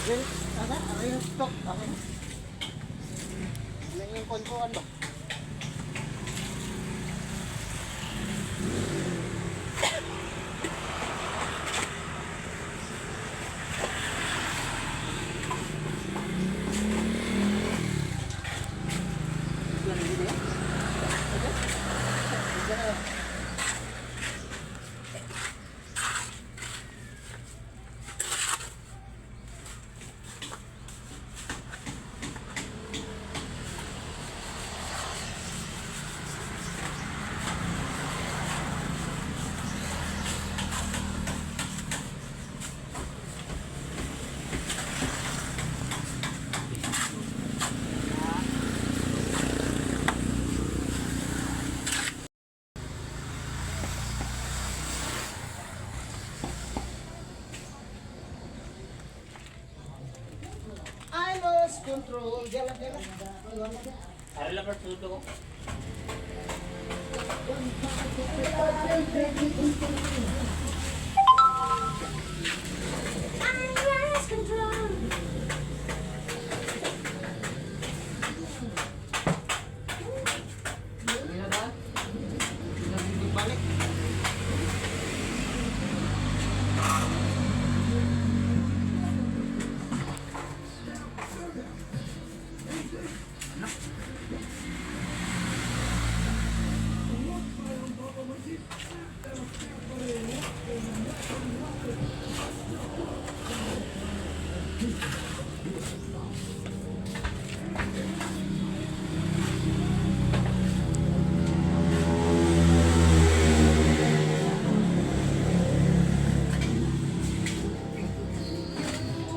Asa? Ano yung stock? Ako na. Ano yung konkuan ba? I lost control. Gala, gala. Ari lang sudo ko. I lost control. Hindi na ba? Hindi na balik.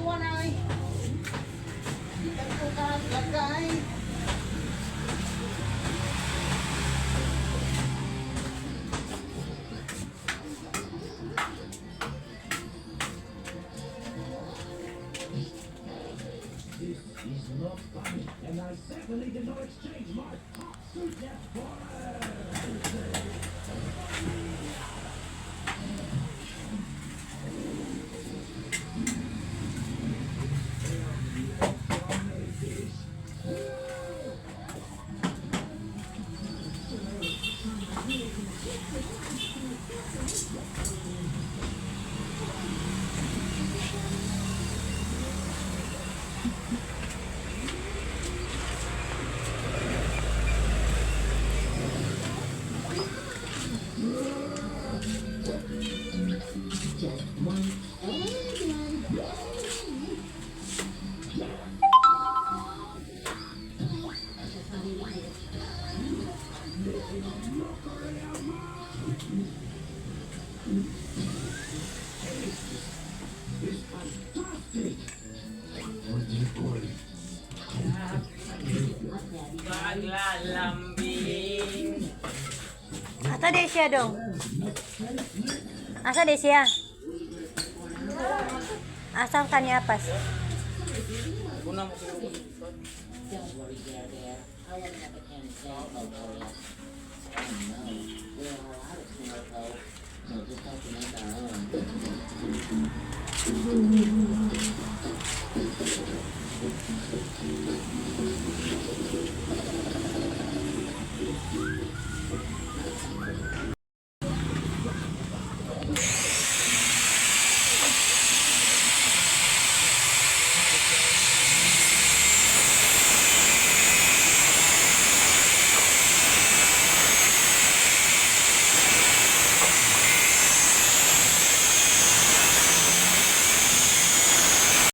Wanay. Ikan ko kaglakay. This is not funny, and I certainly did not exchange my top suit for a. Just one and one. It's fantastic! What do you call it? Paglalambing. Asa di siya dong? Asa di siya? Asa kanya pas? Una mo siguro. Don't worry, Bear Bear. I will have a can of snow for you. Oh no, we're all out of snow coke. We'll just have to make our own.